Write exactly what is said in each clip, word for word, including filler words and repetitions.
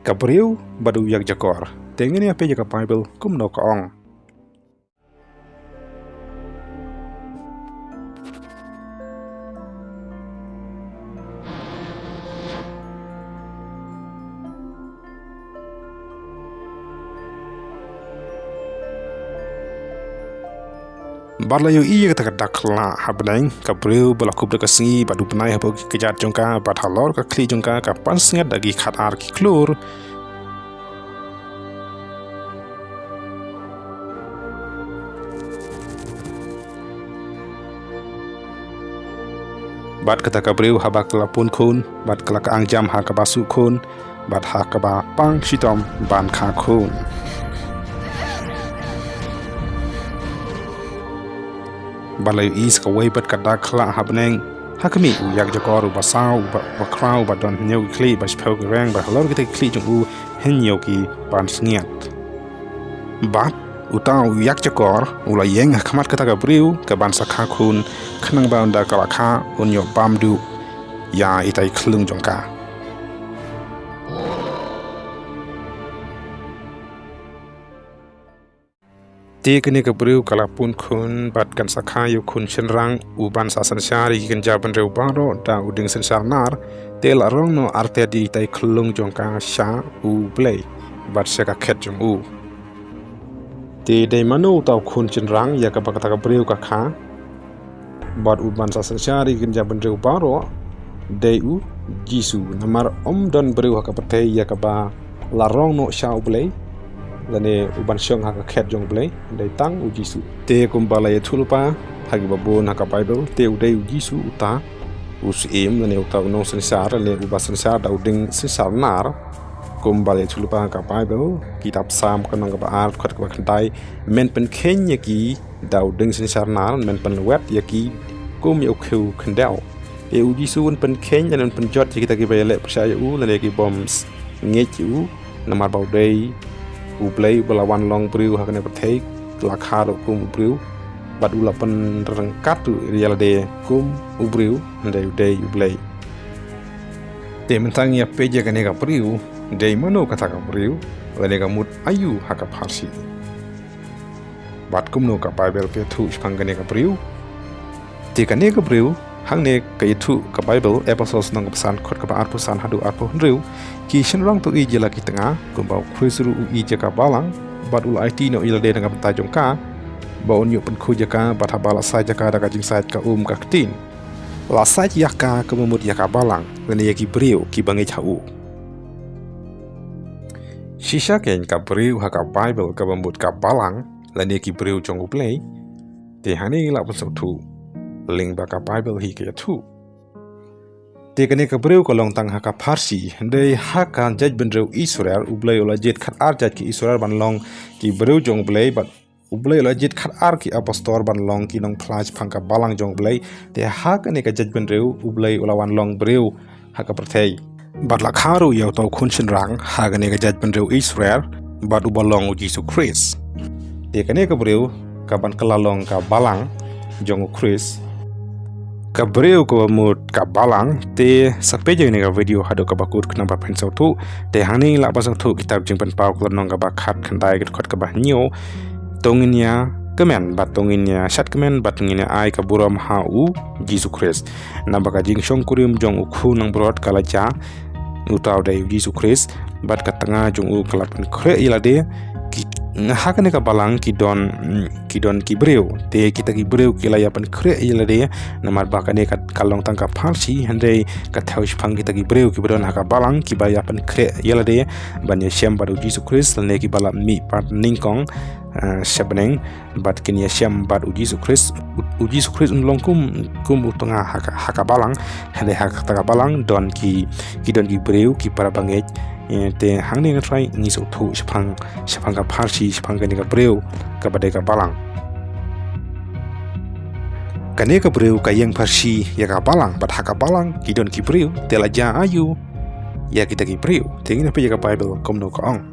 Ka briew bad u ïakjakor. Te ngin ïa peit ïa ka Baibl kumno ka ong. Bad la ïohi ïa kata ka dak khlieh ha bneng, ka briew ba la kup da ka sngi, bad u bnai hapoh ki kjat jong ka, bad halor ka khlieh jong ka, ka pansngiat da ki khatar ki klur. Bad kata ka briew haba ka la pun khun, bad ka la ka ang jam ha kaba suh khun, bad ha kaba pang shitom ban kha khun. Bad la ïohi sa kawei pat ka dak khlieh ha bneng, ha khmih u ïakjakor uba saw, uba, uba khraw, uba don hynñiew ki khlieh, bad shiphew ki reng, bad halor kita ki khlieh jong u hynñiew ki pansngiat. Bad uta u ïakjakor u la ïeng ha khmat kata ka briew kaban sa kha khun, khnang ba ynda ka la kha un ïoh bam duh ïa itai khyllung jong ka. Te kane ka briew ka la pun khun bad kan sa kha ïa u khun shynrang uban sa synshar ïa ki kynja bynriew baroh da u dieng synshar nar, te la rong noh artat ïa itai khyllung jong ka sha U Blei bad sha ka khet jong u. Te dei mano uta u khun shynrang ïa kaba kata ka briew ka kha bad uban sa synshar ïa ki kynja bynriew baroh? Dei U Jisu. Namar ym don briew ha ka pyrthei ïa kaba la rong noh sha U Blei lane uban shong ha ka khet jong U Blei, dei tang U Jisu. Te kumba la ïathuh lypa ha kiba bun ha ka Baibl, te u dei U Jisu uta u Syiem lane uta u nongsynshar lane uba synshar da u dieng synshar nar. Kumba la ïathuh lypa ha ka Baibl, kitab Salm ka lynnong kaba ar, dkhot kaba khyndai: Men pynkheiñ ïa ki da u dieng synshar nar, men pynlwet ïa ki kum ïa u khiew khyndew. Te U Jisu un pynkheiñ lane un pynjot ïa kita kiba ïaleh pyrshah ïa u lane ki bym s-, ngeit ïa u, namar ba u dei U Blei uba la wan long briew ha kane ka pyrthei, la kha ruh kum u briew, bad u la pynryngkat ruh ïa lade kum u briew, hynrei u dei U Blei. Te mynta ngin ïa peit ïa kane ka briew, dei mano kata ka briew, lane ka mut aïu ha ka pharshi. Bad kumno ka Baibl ka ïathuh shaphang kane ka briew. Te kane ka briew, hangne ka ïathuh ka Baibl, Ephesos lynnong kaba san, dkhot kaba arphew san haduh arphew hynriew, ki shynrang to ïeit ïa la ki tnga, kumba U Khrist ruh u ïeit ïa ka balang, bad u la aiti noh ïa lade na ka bynta jong ka, ba un ïoh pynkhuid ïa ka, bad haba la sait ïa ka da ka jingsait ka um ka ktien, la sait ïa ka kaba mut ïa ka balang, lane ïa ki briew kiba ngeit ha u. Shisha kein ka briew ha ka Baibl kaba mut ka balang, lane ki briew jong U Blei. Te hangne ngi lah ban sngewthuh lyngba ka Baibl hi ka ïathuh. Te kane ka briew ka long tang ha ka pharshi, hynrei ha ka jaitbynriew Israel, U Blei u la jied khatar jait ki Israel ban long ki briew jong U Blei, bad U Blei u la jied khatar ki apostol ban long ki nongphla shaphang ka balang jong U Blei. Te ha kane ka jaitbynriew, U Blei u la wan long briew ha ka pyrthei, bad la kha ruh ïa uta u khun shynrang ha kane ka jaitbynriew Israel, bad uba long U Jisu Khrist. Te kane ka briew kaban kylla long ka balang jong U Khrist, ka briew kaba mut ka balang. Te sa peit ïa kane ka video haduh kaba kut khnang ba phin sngewthuh. Te hangne lah ban sngewthuh kitab Jingpynpaw ka lynnong kaba khatkhyndai, ka dkhot kaba hynñiew. To ngin ïa kmen bad to ngin ïa shad kmen bad ngin ïa ai ka burom ha U Jisu Khrist. Naba ka jingshongkurim jong u khun langbrot ka la jia, uta u dei U Jisu Khrist, bad ka tnga jong u ka la pynkhreh ïa lade. Ki, ha kane ka balang ki don, ki don ki briew. Te kita ki briew ki la ïa pynkhreh ïa lade, namar ba kane ka, ka long tang ka pharshi, hynrei ka thew shaphang kita ki briew kiba don ha ka balang kiba ïa pynkhreh ïa lade ban ïashem bad U Jisu Khrist, lane kiba la mihpat nyngkong, eh, sha bneng bad kin ïashem bad U Jisu Khrist. U, U Jisu Khrist un long kum, kum u tnga ha ka, ha ka balang, hynrei ha kata ka balang don ki, ki don ki briew, ki para bangeit. Eh, te hangne nga trai ngi sngewthuh shaphang, shaphang ka pharshi shaphang kane ka briew kaba dei ka balang. Kane ka briew ka ïeng pharshi ïa ka balang, bad ha ka balang ki don ki briew, te la jia aïu ïa kita ki briew? Te ngin ïa peit ïa ka Baibl kumno ka ong.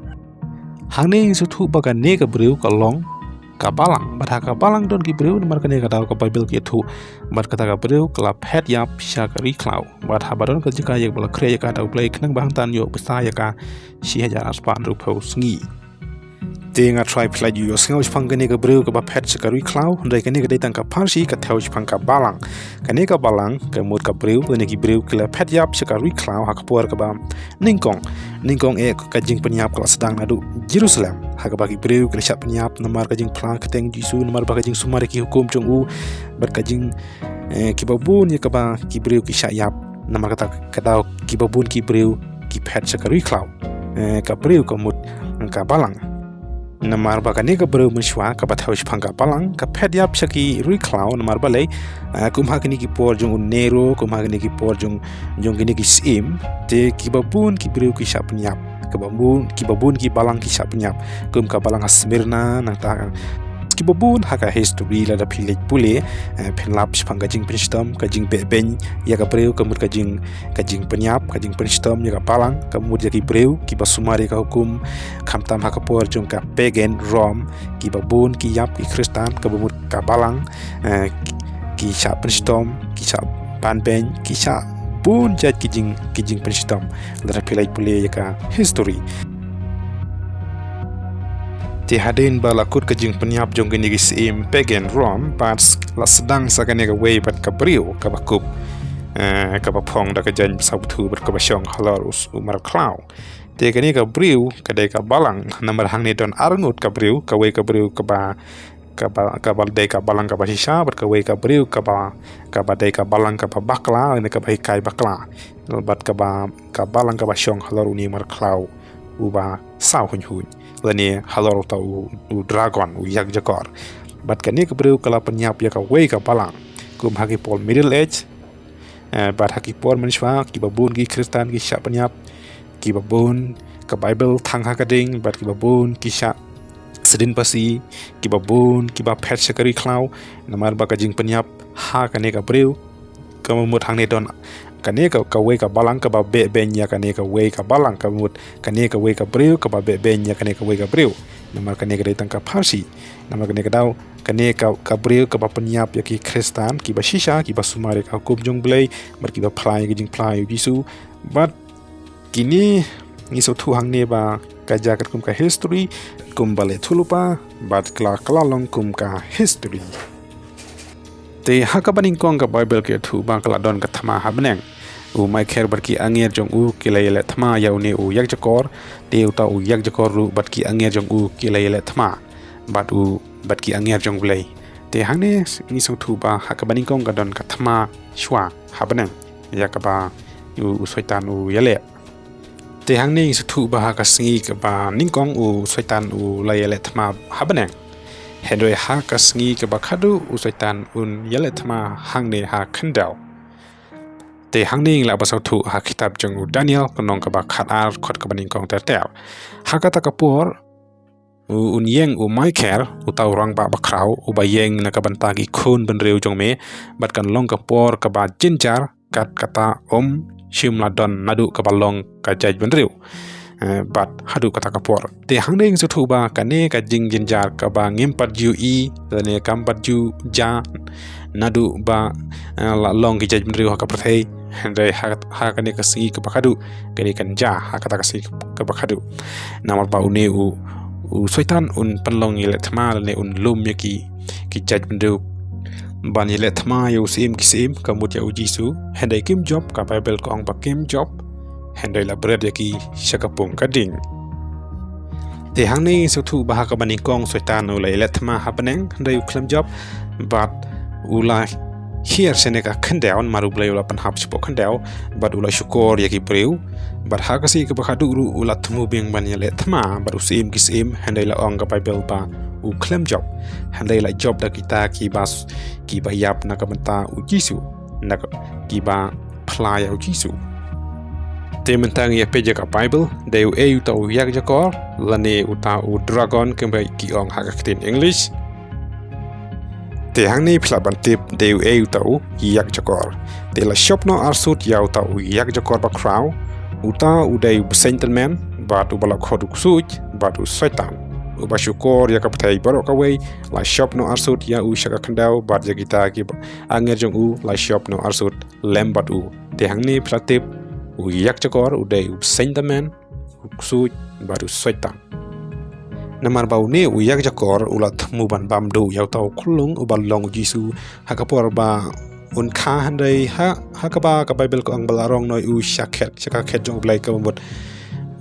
Hangne ngi sngewthuh ba kane ka briew ka long ka balang. Bad ha ka balang don ki briew, namar kane ka daw ka Baibl ka ïathuh. Bad kata ka briew ka la phet ïap sha ka ri khlaw. Bad haba don ka jaka ïa kaba la khreh ïa ka da U Blei, khnang ba hangta yn ïoh bsa ïa ka shi hajar arspah hynriewphew sngi. Te nga trai phi la ju ïohsngew shaphang kane ka briew kaba phet sha ka ri khlaw, hynrei kane ka dei tang ka pharshi ka thew shaphang ka balang. Kane ka balang, ka mut ka briew, kane ki briew ki la phet ïap sha ka ri khlaw ha ka por kaba nyngkong. Nyngkong eh ka jingpynïap ka la sdang naduh Jerusalem. Ha kaba ki briew ki la shah pynïap namar ka jingphla kyrteng Jisu, namar ba ka jingsumar ïa ki hukum jong u, bad ka jing, eh, kiba bun ïa kaba ki briew ki shah ïap. Namar kata ka daw kiba bun ki briew ki phet sha ka ri khlaw. Eh, ka briew ka mut ka balang. Namar ba kane ka briew mynshuwa kaba thew shaphang ka balang, ka phet ïap sha ki ri khlaw, namar balei, eh, kum ha kine ki por jong u Nero, kum ha kine ki por jong, jong kine ki syiem, te kiba bun ki briew ki shah pynïap, kiba bun, kiba bun ki balang ki shah pynïap, kum ka balang ha Smyrna, nangta kiba bun ha ka history lada phi leit pule, eh, phin lap shaphang ka jingpynshitom, ka jingbeh beiñ ïa ka briew, ka mut ka jing, ka jingpynïap, ka jingpynshitom ïa ka balang, ka mut ïa ki briew kiba sumar ïa ka hukum, khamtam ha ka por jong ka pagan Rome, kiba bun ki ïap ki Khristan, kaba mut ka balang, eh, ki, ki shah pynshitom, ki shah ban beiñ, ki shah bun jait ki jing, ki jingpynshitom. Lada phi leit pule ïa ka history. Te hadien ba la kut ka jingpynïap jong kine ki syiem pagan Rome, bad la sdang sa kane kawei bad ka briew kaba kup, eh, kaba phong da ka jaiñ ba sawbthu bad kaba shong halor u, u mar khlaw. Te kane ka briew ka dei ka balang, namar hangne don arngut ka briew, kawei ka briew kaba, kaba, kaba dei ka balang kaba shisha, bad kawei ka briew kaba, kaba dei ka balang kaba bakla, lane kaba hikai bakla. Bad kaba, ka balang kaba shong halor une u mar khlaw uba saw huñ huñ, lane halor uta u, u dragon, u ïakjakor. Bad kane ka briew ka la pynïap ïa kawei ka balang. Kum ha ki por Middle Age, eh, bad ha ki por mynshuwa, kiba bun ki Khristan ki shah pynïap, kiba bun ka Baibl thang ha ka ding, bad kiba bun ki shah sdien pasi, kiba bun kiba phet sha ka ri khlaw, namar ba ka jingpynïap ha kane ka briew ka mut hangne don kane ka, kawei ka balang kaba beh beiñ ïa kane kawei ka balang, ka mut kane kawei ka briew kaba beh beiñ ïa kane kawei ka briew. Namar kane ka dei tang ka pharshi. Namar kane ka daw, kane ka, ka briew kaba pynïap ïa ki Khristan kiba shisha, kiba sumar ïa ka hukum jong U Blei, bad kiba phla ïa ka jingphla ïa u Jisu. Bad kine ngi sngewthuh hangne ba ka jia katkum ka history, kum ba la ïathuh lypa, bad ka la, ka la long kum ka history. Te ha kaba nyngkong ka Baibl ka ïathuh ba ka la don ka thma ha bneng. U Michael bad ki angel jong u ki la ïaleh thma ïa une u ïakjakor, te uta u ïakjakor ruh bad ki angel jong u ki la ïaleh thma bad u, bad ki angel jong U Blei. Te hangne ngi sngewthuh ba ha kaba nyngkong ka don ka thma shuwa ha bneng ïa kaba u, u Soitan u ïaleh. Te hangne ngi sngewthuh ba ha ka sngi kaba nyngkong u Soitan u la ïaleh thma ha bneng. Hynrei ha ka sngi kaba khadduh u Soitan un ïaleh thma hangne ha khyndew. Te hangne ngi lah ban sngewthuh ha kitab jong u Daniel, ka lynnong kaba khatar, dkhot kaba nyngkong ter ter. Ha kata ka por, u, un ïeng u Michael, uta u rangbah bakhraw, uba ïeng na ka bynta ki khun bynriew jong me, bad kan long ka por kaba jynjar, kat kata ym shym la don naduh kaba long ka jaitbynriew. Eh, bad haduh kata ka por. Te hangne ngi sngewthuh ba kane ka jingjynjar kaba ngim pat ju i, lane kam pat ju jia, naduh ba, eh, la long ki jaitbynriew ha ka pyrthei. Hynrei ha, ha kane ka sngi kaba khadduh, kane kan jia ha kata ka sngi kaba khadduh. Namar ba une u, u Soitan un pynlong ïaleh thma lane un lum ïa ki, ki jaitbynriew ban ïaleh thma ïa u Syiem ki syiem, ka mut ïa u Jisu. Hynrei kim jop, ka Baibl ka ong ba kim jop. Hynrei la bret ïa ki sha ka pung ka ding. Te hangne ngi sngewthuh ba ha kaba nyngkong Soitan u la ïaleh thma ha bneng, hynrei u khlem jop, bad u la hiar shane ka khyndew, namar U Blei u la pynhap shapoh khyndew, bad u la shukor ïa ki briew, bad ha ka sngi kaba khadduh ruh u la thmu biang ban ïaleh thma bad u Syiem ki syiem, hynrei la ong ka Baibl ba u khlem jop, hynrei la jop da kita kiba s-, kiba ïap na ka bynta u Jisu, na ka, kiba phla ïa u Jisu. Te mynta ngi ïa peit ïa ka Baibl, dei uei uta u ïakjakor, lane uta u dragon kumba ki ong ha ka ktien English. Te hangne phi lah ban tip dei uei uta u ïakjakor. Te la shop noh arsut ïa uta u ïakjakor bakhraw, uta u dei u bseiñ tymmen, bad uba la khot u ksuid, bad u Soitan. uba shukor ïa ka pyrthei baroh kawei, la shop noh arsut ïa u sha ka khyndew, bad ïa kita ki ba-, angel jong u la shop noh arsut lem bad u. Te hangne phi la tip, u ïakjakor u dei u bseiñ tymmen, u ksuid bad u Soitan. Namar ba une u ïakjakor u la thmu ban bam duh ïa uta u khyllung uba long u Jisu ha ka por ba un kha, hynrei ha, ha kaba ka Baibl ka ong ba la rong noh ïa u sha khet, sha ka khet jong U Blei kaba mut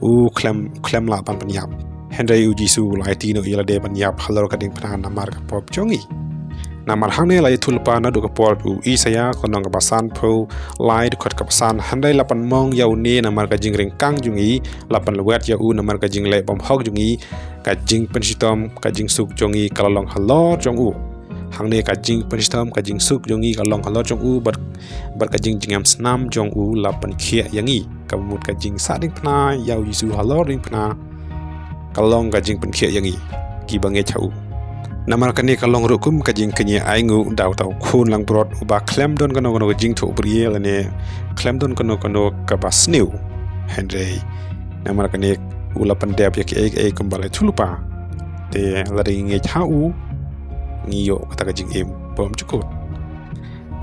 u khlem, khlem lah ban pynïap. Hynrei u Jisu u la aiti noh ïa lade ban ïap halor ka diengphna namar ka pop jong ngi. Namar hangne la ïathuh lypa naduh ka por u Isaïah ka lynnong kaba sanphew lai dkhot kaba san, hynrei la pynmong ïa une namar ka jingryngkang jong ngi, la pynlwet ïa u namar ka jingleh bymhok jong ngi, ka jingpynshitom, ka jingsuk jong ngi ka la long halor jong u. Hangne ka jingpynshitom, ka jingsuk jong ngi ka long halor jong u, bad, bad ka jingjngem snam jong u la pynkhiah ïa ngi. Kaba mut ka jingsah diengphna ïa u Jisu halor diengphna ka long ka jingpynkhiah ïa ngi kiba ngeit ha u. Namar kane ka long ruh kum ka jingkñia ainguh da uta u khun langbrot uba khlem don kano kano ka jingthohbria lane khlem don kano kano kaba sniew. Hynrei namar kane u la pyndep ïa kiei kiei kumba la ïathuh lypa. Te lada ngi ngeit ha u, ngi ïoh kata ka jingim bymjukut.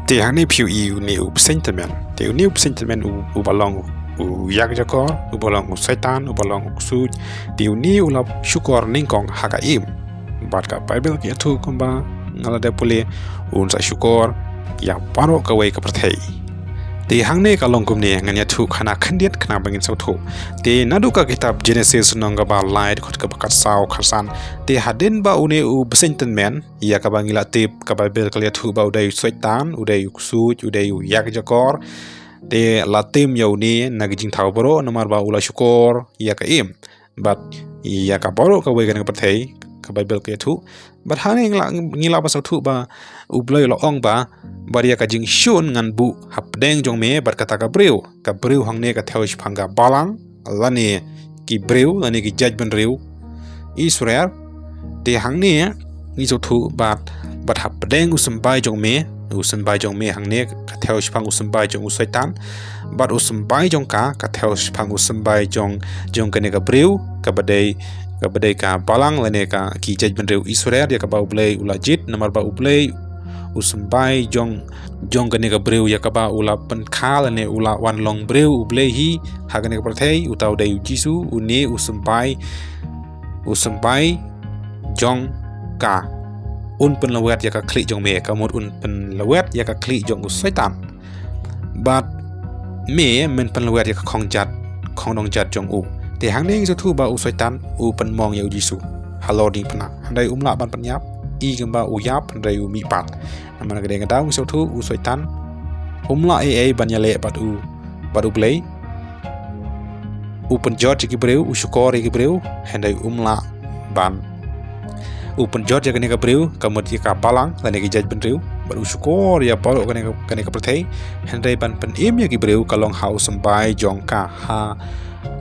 Te hangne phi ïohi une u bseiñ tymmen. Te une u bseiñ tymmen u, uba long u ïakjakor, uba long u Soitan, uba long u ksuid. Te une u la shukor nyngkong ha ka im. Bad ka Baibl ka ïathuh kumba nga la dep pule, un sa shukor ïa baroh kawei ka pyrthei. Te hangne ka long kumne, ngan ïathuh khana khyndiat khnang ba ngin sngewthuh. Te naduh ka kitab Genesis lynnong kaba lai dkhot kaba khatsaw khatsan. Te hadien ba une u bseiñ tymmen, ïa kaba ngi la tip, ka Baibl ka la ïathuh ba u dei u Soitan, u dei u ksuid, u dei u ïakjakor. Te la tim ïa une na ki jingthaw baroh namar ba u la shukor ïa ka im. Bad ïa ka baroh kawei kane ka pyrthei, ka Baibl ka ïathuh. Bad hangne ngi lah, ngi lah ban sngewthuh ba U Blei u la ong ba, bad ïa ka jingshun ngan buh hapdeng jong me bad kata ka briew. Ka briew hangne ka thew shaphang ka balang, lane ki briew, lane ki jaitbynriew Israel. Te hangne ngi sngewthuh bad, bad hapdeng u symbai jong me, u symbai jong me hangne ka thew shaphang u symbai jong u Soitan. Bad u symbai jong ka, ka thew shaphang u symbai jong, jong kane ka briew, kaba dei, kaba dei ka balang lane ka ki jaitbynriew Israel, ïa kaba U Blei u la jied, namar ba U Blei u symbai jong, jong kane ka briew ïa kaba u la pynkha lane u la wan long briew U Blei hi ha kane ka pyrthei, uta u dei u Jisu, une u symbai, u symbai jong ka. Un pynlwet ïa ka khlieh jong me, ka mut un pynlwet ïa ka khlieh jong u Soitan. Bad me men pynlwet ïa ka khong jat, khong nongjat jong u. Te hangne ngi sngewthuh ba u Soitan u pynmong ïa u Jisu halor diengphna. Hynrei um lah ban pynïap, i kumba u ïap, hynrei u mihpat. Namar ka dei ka daw ngi sngewthuh u Soitan um lah ei ei ban ïaleh bad u, bad U Blei. U pynjot ïa ki briew, u shukor ïa ki briew, hynrei um lah ban. U pynjot ïa kane ka briew, ka mut ïa ka balang, lane ki jaitbynriew, bad u shukor ïa baroh kane ka, kane ka pyrthei, hynrei ban pynim ïa ki briew, ka long ha u symbai jong ka, ha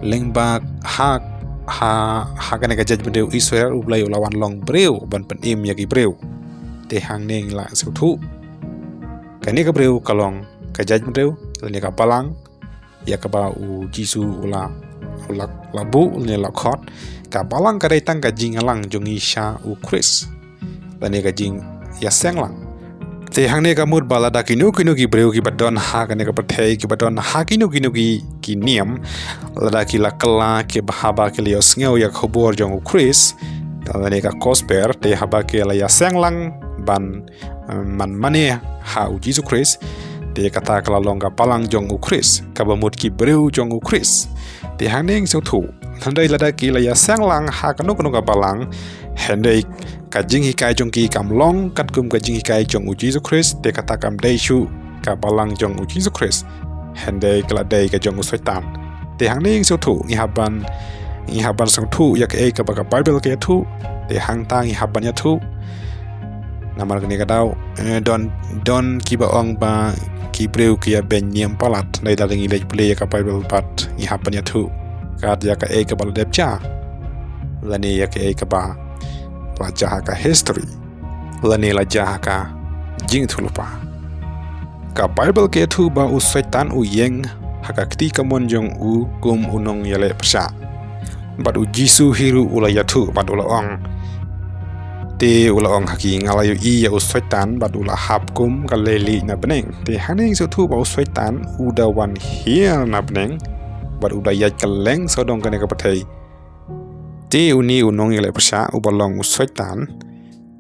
lyngba, ha, ha, ha kane ka jaitbynriew Israel, U Blei u la wan long briew, ban pynim ïa ki briew. Te hangne ngi la sngewthuh. Kane ka briew ka long ka jaitbynriew, lane ka balang, ïa kaba u Jisu u la, u la, la buh, lane la khot. Ka balang ka dei tang ka jingïalang jong ngi sha u Khrist. Lane ka jingïaseng lang. Te hangne ka mut ba lada kino kino ki briew kiba don ha kane ka pyrthei, kiba don ha kino kino ki, ki niam. Lada ki la kylla, kiba haba ki la ïohsngew ïa ka khubor jong u Khrist. Lane ka gospel, te haba ki la ïaseng lang ban, eh, man mane ha u Jisu Khrist, te kata ka la long ka balang jong u Khrist, kaba mut ki briew jong u Khrist. Te hangne ngi sngewthuh, hynrei lada ki la ïaseng lang ha kano kano ka balang, hynrei ka jinghikai jong ki kam long katkum ka jinghikai jong u Jisu Khrist, te kata kam dei shuh ka balang jong u Jisu Khrist. Hynrei ka la dei ka jong u Soitan. Te hangne ngi sngewthuh, ngi hap ban, ngi hap ban sngewthuh ïa kaei kaba ka Baibl ka ïathuh. Te hangta ngi hap ban ïathuh. Namar kane ka daw, eh, don, don kiba ong ba ki briew ki ïa beiñ niam palat. Hynrei lada ngi leit pule ïa ka Baibl pat ngi hap ban ïathuh. Kat ïa kaei kaba la dep jia. Lane ïa kaei kaba la jia ha ka history. Lane la jia ha ka jingïathuhlypa. Ka Baibl ka ïathuh ba u Soitan u ïeng ha ka kti kamon jong u kum u nongïaleh pyrshah. Bad u Jisu hi ruh u la ïathuh bad u la ong. Te u la ong ha ki, nga la ïohi ïa u Soitan bad u la hap kum ka leilieh na bneng. Te hangne ngi sngewthuh ba u Soitan u da wan hiar na bneng bad u da ïaid kylleng sawdong kane ka pyrthei. Te une u nongïaleh pyrshah uba long u Soitan,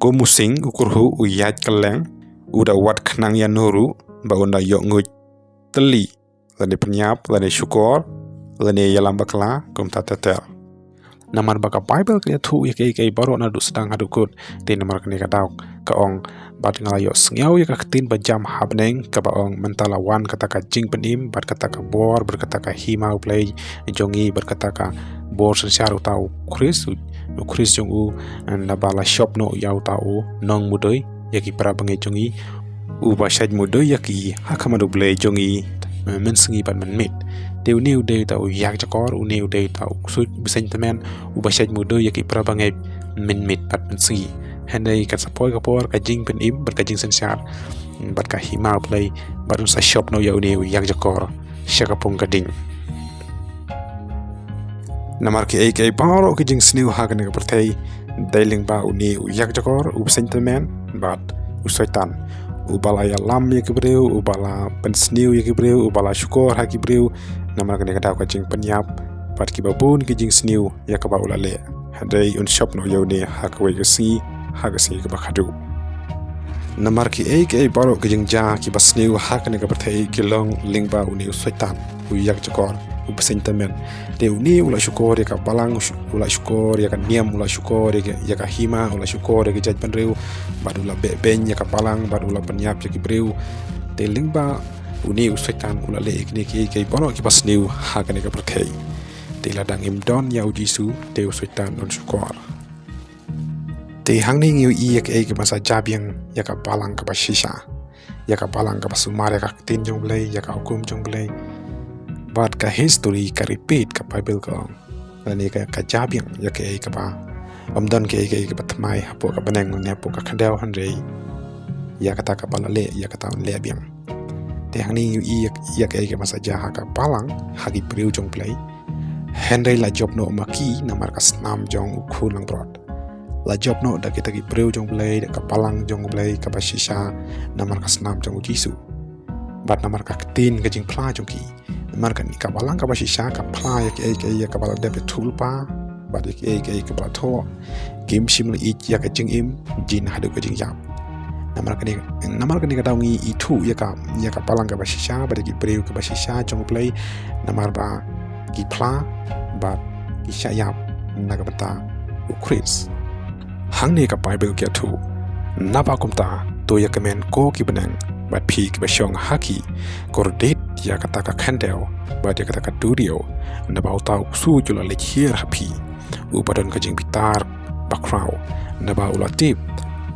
kum u sing u kyrhuh u ïaid kylleng, u da wad khnang ïano ruh ba un da ïoh nguid, tylli, lane pynïap, lane shukor, lane ïalam bakla kumta ter ter. Namar ba ka Baibl ka ïathuh ïa kiei kiei baroh naduh sdang haduh kut. Te namar kane ka daw ka ong, bad nga la ïohsngew ïa ka ktien ba jam ha bneng kaba ong, mynta la wan kata ka jingpynim bad kata ka bor bad kata ka hima U Blei jong ngi bad kata ka bor synshar uta u Khrist, u, u Khrist jong u, naba la shop noh ïa uta u nongmudui ïa ki para bangeit jong ngi, uba shait mudui ïa ki ha khmat U Blei jong ngi, eh, mynsngi bad mynmiet. Te une u dei uta u ïakjakor, une u dei uta u ksuid, u bseiñ tymmen, uba shait mudui ïa ki para bangeit mynmiet bad mynsngi. Hynrei kan sa poi ka por ka jingpynim bad ka jingsynshar bad ka hima U Blei, bad un sa shop noh ïa une u ïakjakor sha ka pung ka ding. Namar kiei kiei baroh ki jingsniew ha kane ka pyrthei dei lyngba une u ïakjakor, u bseiñ tymmen bad u Soitan, uba la ïalam ïa ki briew, uba la pynsniew ïa ki briew, uba la shukor ha ki briew. Namar kane ka daw ka jingpynïap bad kiba bun ki jingsniew ïa kaba u la leh. Hynrei un shop noh ïa une ha kawei ka sngi, ha ka sngi kaba khadduh. Namar kiei kiei baroh ki jingjia kiba sniew ha kane ka pyrthei ki long lyngba une u Soitan, u ïakjakor, u bseiñ tymmen. Te une u la shukor ïa ka balang, u shu-, u la shukor ïa ka niam, u la shukor ïa ka, ïa ka hima, u la shukor ïa ka jaitbynriew, bad u la beh beiñ ïa ka balang, bad u la pynïap ïa ki briew. Te lyngba une u Soitan u la leh ïa kine kiei kiei baroh kiba sniew ha kane ka pyrthei. Te lada ngim don ïa u Jisu, te u Soitan un shukor. Te hangne ngi ïohi ïa kaei kaban sa jia biang ïa ka balang kaba shisha, ïa ka balang kaba sumar ïa ka ktien jong U Blei, ïa ka hukum jong U Blei. Bad ka history ka repeat, ka Baibl ka ong. Lane ka, ka jia biang ïa kaei kaba, ym don kaei kaei kaba thymmai hapoh ka bneng lane hapoh ka khyndew, hynrei ïa kata kaba la leh, ïa kata un leh biang. Te hangne ngi ïohi ïa, ïa kaei kaban sa jia ha ka balang, ha ki briew jong U Blei. Hynrei la jop noh ma ki namar ka snam jong u khun langbrot. La jop noh da kita ki briew jong U Blei, da ka balang jong U Blei kaba shisha, namar ka snam jong u Jisu. Bad namar ka ktien ka jingphla jong ki. Namar kane ka balang kaba shisha ka phla ïa kiei kiei ïa kaba la dep ïathuhlypa bad ïa kiei kiei kaba la thoh. Kim shym la ïeit ïa ka jingim, jin haduh ka jingïap. Namar kane, namar kane ka daw ngi ithuh ïa ka, ïa ka balang kaba shisha bad ïa ki briew kiba shisha jong U Blei, namar ba ki phla bad ki shah ïap na ka bynta u Khrist. Hangne ka Baibl ka ïathuh, naba kumta, to ïa kmen ko ki bneng, bad phi kiba shong ha ki, kordit ïa kata ka khyndew bad ïa kata ka duriaw, naba uta u ksuid u la leit hiar ha phi, uba don ka jingbitar bakhraw, naba u la tip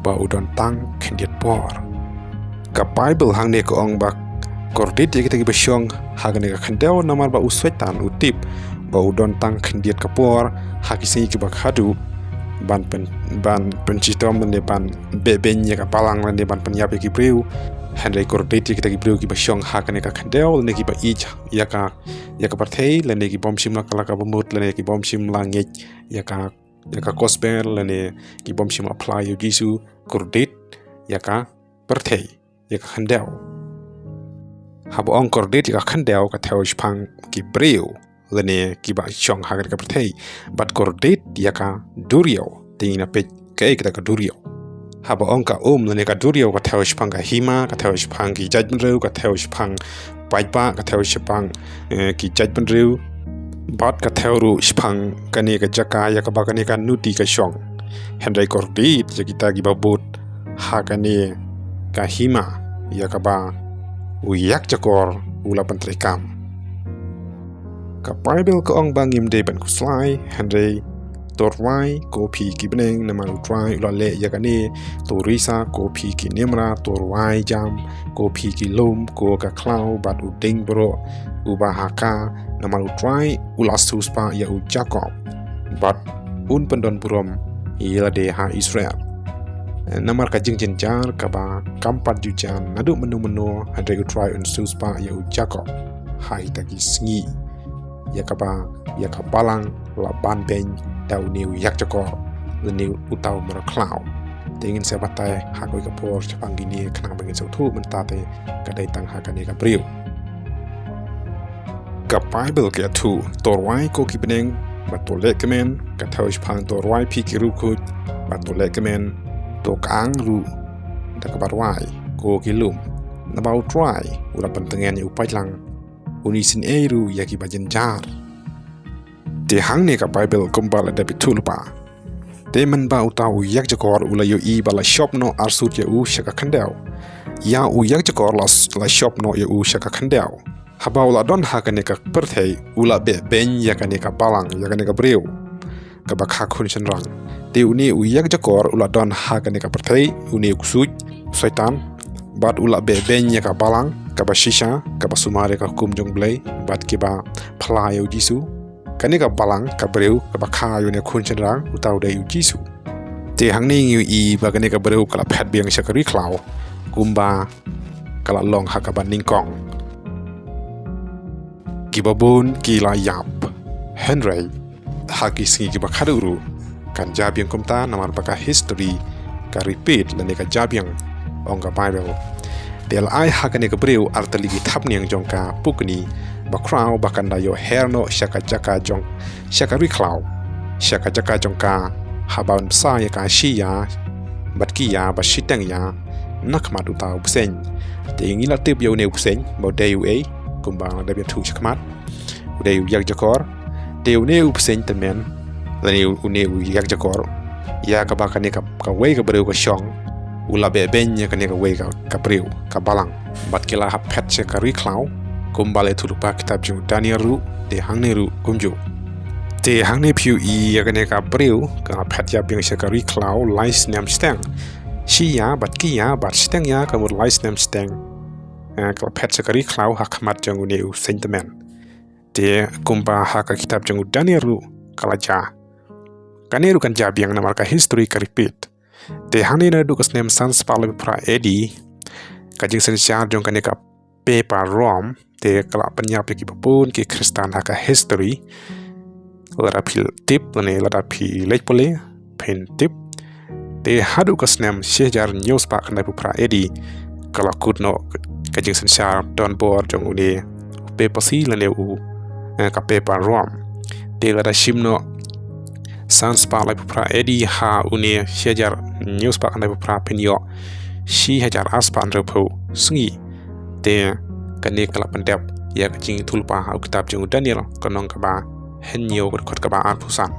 ba u don tang khyndiat por. Ka Baibl hangne ka ong ba kordit ïa kita kiba shong ha kane ka khyndew, namar ba u Soitan u tip ba u don tang khyndiat ka por ha ki sngi kiba khadduh, ban pyn, ban pynshitom lane ban beh beiñ ïa ka balang lane ban pynïap ïa ki briew. Hynrei kordit ïa kita ki briew kiba shong ha kane ka khyndew lane kiba ïeit ïa ka, ïa ka pyrthei, lane ki bym shym la kylla kaba mut, lane ki bym shym la ngeit ïa ka, ïa ka gospel, lane ki bym shym la phla ïa u Jisu. Kordit ïa ka pyrthei, ïa ka khyndew. Haba ong kordit ïa ka khyndew, ka thew shaphang ki briew lane kiba shong ha ka pyrthei. Bad kordit ïa ka duriaw, te ngin ïa peit kaei kata ka duriaw. Haba ong ka um lane ka duriaw, ka thew shaphang ka hima, ka thew shaphang ki jaitbynriew, ka thew shaphang paidbah, ka thew shaphang, eh, ki jaitbynriew. Bad ka thew ruh shaphang kane ka jaka ïa kaba kane ka nuti ka shong. Hynrei kordit ïa kita kiba bud ha kane ka hima ïa kaba u ïakjakor u la pyntreikam. Ka Baibl ka ong ba ngim dei ban khuslai, hynrei to rwai ko phi ki bneng, namar U Trai u la leh ïa kane. To risa ko phi ki niamra, to rwai jam ko phi ki lum, ko ka khlaw bad u dieng baroh uba ha ka, namar U Trai u la siewspah ïa u Jakob bad un pyndon burom ïa lade ha Israel. Namar ka jingjynjar kaba kam pat ju jan naduh mynno mynno, hynrei U Trai un siewspah ïa u Jakob ha kita ki sngi. ïa kaba, ïa ka balang la ban beiñ da une u ïakjakor lane uta u mrad khlaw. Te ngin sa batai ha kawei ka por shaphang kine khnang ba ngin sngewthuh, mynta te ka dei tang ha kane ka briew. Ka Baibl ka ïathuh, "To rwai ko ki bneng, bad to leh kmen, ka thew shaphang to rwai phi ki riewkhuid, bad to leh kmen, to khang ruh da kaba rwai ko ki lum. Naba U Trai u la pyntngen ïa u paidlang, un isynei ruh ïa kiba jynjar." Te hangne ka Baibl kumba la dep ïathuh lypa. Te mynba uta u ïakjakor u la ïohi ba la shop noh arsut ïa u sha ka khyndew, ïa u ïakjakor la, la shop noh ïa u sha ka khyndew. Haba u la don ha kane ka pyrthei, u la beh beiñ ïa kane ka balang, ïa kane ka briew kaba kha khun shynrang. Te une u ïakjakor u la don ha kane ka pyrthei, une u ksuid, u Soitan, bad u la beh beiñ ïa ka balang kaba shisha, kaba sumar ïa ka hukum jong U Blei, bad kiba phla ïa U Jisu. Kane ka balang, ka briew kaba kha ïa une u khun shynrang, uta u dei U Jisu. Te hangne ngi ïohi ba kane ka briew ka la phet biang sha ka ri khlaw kumba ka la long ha kaba nyngkong. Kiba bun ki la ïap. Hynrei ha ki sngi kiba khadduh ruh kan jia biang kumta, namar ba ka history ka repeat lane ka jia biang, ong ka Baibl. Te la ai ha kane ka briew artylli ki thapniang jong ka pukni bakhraw ba kan da ïoh her noh sha ka jaka jong, sha ka ri khlaw, sha ka jaka jong ka, haba un bsa ïa ka shi ïa bad ki ïa bad shiteng ïa na khmat uta u bseiñ. Te ngi la tip ïa une u bseiñ ba u dei uei, kumba la dep ïathuh shakhmat, u dei u ïakjakor. Te une u bseiñ tymmen lane une u ïakjakor, ïa kaba kane ka, kawei ka briew ka shong, u la beh beiñ ïa kane kawei ka, ka briew, ka balang. Bad ki la hap phet sha ka ri khlaw, kumba la ïathuh lypa kitab jong u Daniel ruh, te hangne ruh kumjuh. Te hangne phi ïohi ïa kane ka briew ka la phet ïa biang sha ka ri khlaw lai snem shiteng. Shi ïa bad ki ïa bad shiteng ïa, ka mut lai snem shiteng. Eh, ka la phet sha ka ri khlaw ha khmat jong une u bseiñ tymmen. Te kumba ha ka kitab jong u Daniel ruh ka la jia. Kane ruh kan jia biang namar ka history ka repeat. Te hangne naduh ka snem san spah laiphew phra A D, ka jingsynshar jong kane ka Papa Rome, te ka la pynïap ïa kiba bun ki Khristan ha ka history. Lada phi tip lane lada phi leit pule, phin tip. Te haduh ka snem shi hajar hynñiew spah khyndai phew phra A D, ka la kut noh ka jingsynshar donbor jong une u papacy lane u, eh, ka Papa Rome. Te lada shim noh san spah laiphew phra A D ha une shi hajar hynñiew spah khyndai phew phra, phin ïoh shi hajar ar spah hynriewphew sngi. Te kane ka la pyndep ïa ka jingïathuh lypa ha u kitab jong u Daniel, ka lynnong kaba hynñiew, ka dkhot kaba arphew san.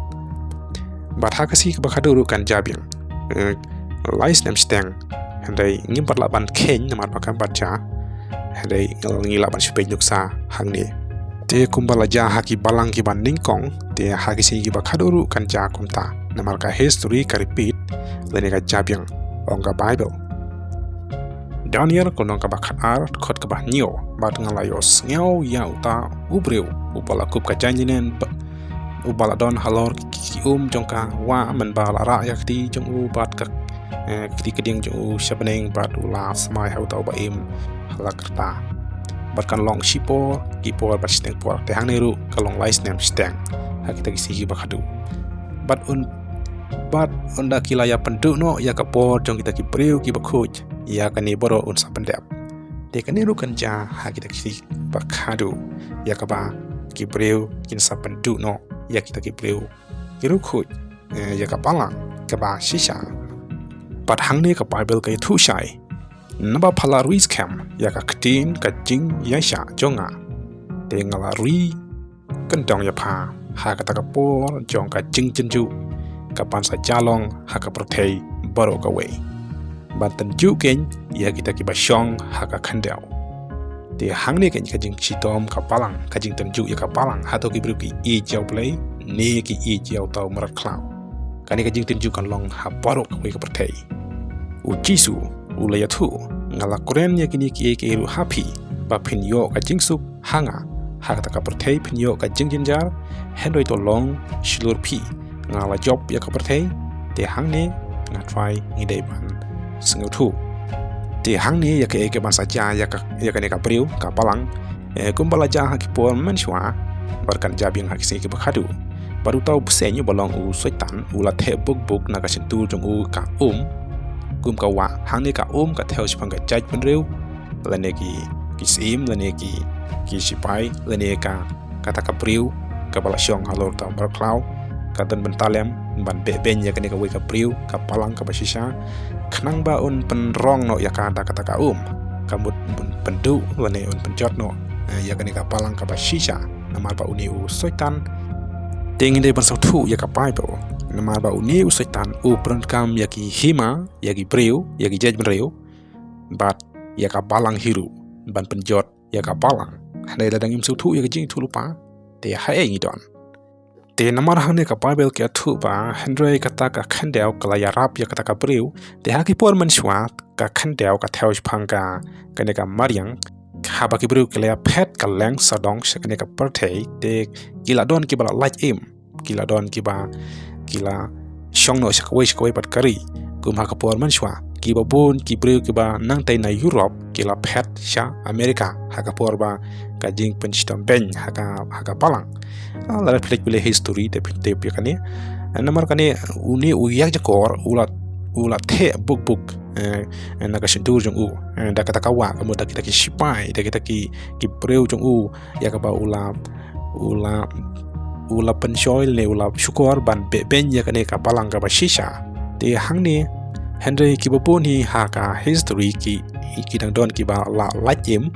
Bad ha ka sngi kaba khadduh ruh kan jia biang, eh, lai snem shiteng. Hynrei ngim pat lah ban kheiñ namar ba kam pat jia. Hynrei ngi lah ban shu peit nuksa hangne. Te kumba la jia ha ki balang kiba nyngkong, te ha ki sngi kiba khadduh ruh kan jia kumta, namar ka history ka repeat lane ka jia biang, ong ka Baibl. Daniel ka lynnong kaba khatar, dkhot kaba hynñiew. Bad nga la ïohsngew ïa uta u briew uba la kup ka jaiñlynñiar, ba, uba la don halor ki, ki, ki um jong ka wah, mynba la rah ïa ka kti jong u bad ka, eh, kti kadiang jong u sha bneng, bad u la smai ha uta uba im ha la ka rta. Bad kan long shipor ki por bad shiteng por, te hangne ruh ka long lai snem shiteng ha kita ki sngi kiba khadduh. Bad un, bad ynda ki la ïa pynduh noh ïa ka por jong kita ki briew kiba khuid, ïa kane baroh un sa pyndep. Te kane ruh kan jia ha kita ki sngi ba khadduh, ïa kaba ki briew kin sa pynduh noh ïa kita ki briew ki riewkhuid, eh, ïa ka balang kaba shisha. Bad hangne ka Baibl ka ïathuh shai, naba pha la rwai skhem ïa ka ktien ka jingïaishah jong nga, te nga la rwai kyndong ïa pha ha kata ka por jong ka jingjynjar ka ban sa jia long ha ka pyrthei baroh kawei, ban tynjuh keiñ ïa kita kiba shong ha ka khyndew. Te hangne keiñ ka jingshitom ka balang, ka jingtynjuh ïa ka balang, hato ki briew ki ïeit ïa U Blei ne ki ïeit ïa uta u mrad khlaw. Kane ka jingtynjuh kan long ha baroh kawei ka pyrthei. U Jisu u la ïathuh, nga la kren ïa kine kiei kiei ruh ha phi, ba phin ïoh ka jingsuk ha nga. Ha kata ka pyrthei phin ïoh ka jingjynjar, hynrei to long shlur phi, nga la jop ïa ka pyrthei. Te hangne nga trai ngi dei ban sngewthuh. Te hangne ïa kaei ka ban sa jia ïa ka, ïa kane ka briew ka balang, eh, kumba la jia ha ki por mynshuwa, bad kan ja biang ha ki sngi kiba khadduh. Bad uta u bseiñ uba long u Soitan u la theh buk buk na ka shyntur jong u ka um, kum ka wah. Hangne ka um ka thew shaphang ka jaitbynriew, lane ki, ki syiem, lane ki, ki shipai, lane ka, kata ka briew kaba la shong halor uta u mrad khlaw, ka don bynta lem ban behbeiñ ïa kane kawei ka briew, ka balang kaba shisha, khnang ba un pynrong noh ïa ka da kata ka um. Ka mut un pynduh lane un pynjot noh, eh, ïa kane ka balang kaba shisha. Namar ba une u Soitan, te ngin dei ban sngewthuh ïa ka Baibl. Namar ba une u Soitan u pyndonkam ïa ki hima, ïa ki briew, ïa ki jaitbynriew, bad ïa ka balang hi ruh ban pynjot ïa ka balang. Hynrei lada ngim sngewthuh ïa ka jingïathuhlypa, te haei ngi don? Te namar hangne ka Baibl ka ïathuh ba hynrei kata ka khyndew ka la ïarap ïa kata ka briew, te ha ki por mynshuwa ka khyndew ka thew shaphang ka, kane ka mariang, haba ki briew ki la ïaphet kylleng sawdong sha kane ka pyrthei, te ki la don kiba la lait im, ki la don kiba, ki la shong noh sha kawei sha kawei pat ka ri. Kum ha ka por mynshuwa, kiba bun ki briew kiba nangtei na Europe ki la phet sha America ha ka por ba ka jingpynshitom beiñ ha ka, ha ka balang. Ah, lada phi leit pule history te phin tip ïa kane. Namar kane une u ïakjakor u la, u la theh buk buk, eh, na ka shyntur jong u, eh, da kata ka wah, ka mut da kita ki shipai, da kita ki, ki briew jong u, ïa kaba u la, u la, u la pynshoi ne u la shukor ban behbeiñ ïa kane ka balang kaba shisha. Te hangne, hynrei kiba bun hi ha ka history ki, ki dang don kiba la lait im,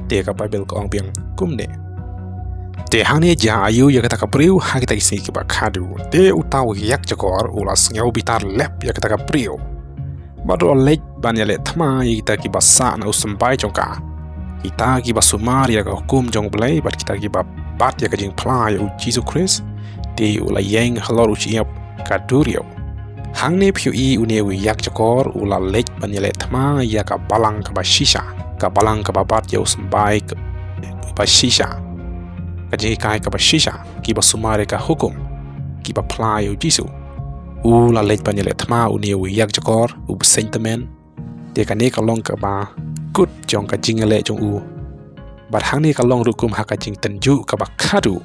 te ka Baibl ka ong biang kumne. Te hangne jia aïu ïa kata ka briew ha kita ki sngi kiba khadduh. Te uta u ïakjakor u la sngew bitar lep ïa kata ka briew. Bad u la leit ban ïaleh thma ïa kita kiba sah na u symbai jong ka, kita kiba sumar ïa ka hukum jong U Blei, bad kita kiba bat ïa ka jingphla ïa U Jisu Khrist. Te u la ïeng halor u shyiap ka duriaw. Hangne phi ïohi une u ïakjakor u la leit ban ïaleh thma ïa ka balang kaba shisha, ka balang kaba bat ïa u symbai kaba shisha, ka jinghikai kaba shisha, kiba sumar ïa ka hukum, kiba phla ïa U Jisu. U la leit ban ïaleh thma une u ïakjakor, u bseiñ tymmen. Te kane ka long kaba kut jong ka jingïaleh jong u. Bad hangne ka long ruh kum ha ka jingtynjuh kaba khadduh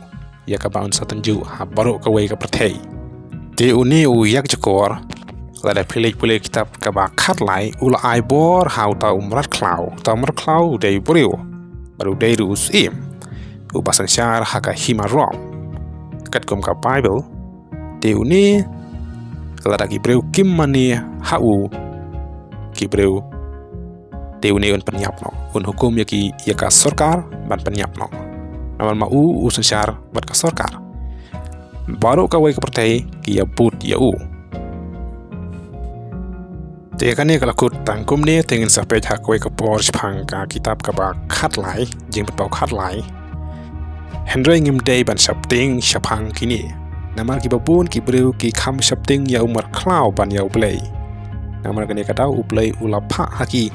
ïa kaba un sa tynjuh ha baroh kawei ka pyrthei. Te une u ïakjakor, lada phi leit pule kitab kaba khatlai, u la ai bor ha uta u mrad khlaw, uta u mrad khlaw u dei u briew, bad u dei ruh u syiem, uba synshar ha ka hima Rom. Katkum ka Baibl, te une, lada ki briew kim mane ha u, ki briew, te une un pynïap noh, un hukum ïa ki, ïa ka sorkar ban pynïap noh. Namar ma u u synshar bad ka sorkar. Baroh kawei ka pyrthei ki ïabud ïa u. Te kane ka la kut tang kumne, te ngin sa peit ha kawei ka por shaphang ka kitab kaba khatlai, Jingpynpaw khatlai. Hynrei ngim dei ban sheptieng shaphang kine. Namar kiba bun ki briew ki kham sheptieng ïa u mrad khlaw ban ïa U Blei. Namar kane ka daw U Blei u la phah ha ki.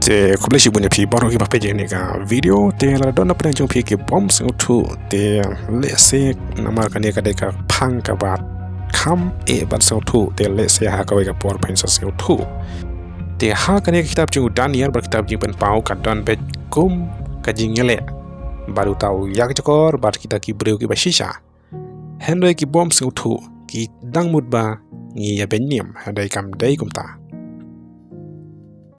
Te khublei shibun ïa phi baroh kiba peit ïa kane ka video. Te lada don na pdeng jong phi ki bym sngewthuh, te lehse namar kane ka dei ka phang kaba kham eh ban sngewthuh, te lehse ha kawei ka por phin sa sngewthuh. Te ha kane ka kitab jong u Daniel bad kitab Jingpynpaw ka don beit kum ka jingïaleh bad uta u ïakjakor bad kita ki briew kiba shisha. Hynrei ki bym sngewthuh ki dang mut ba ngi ïabeiñ niam, hynrei kam dei kumta.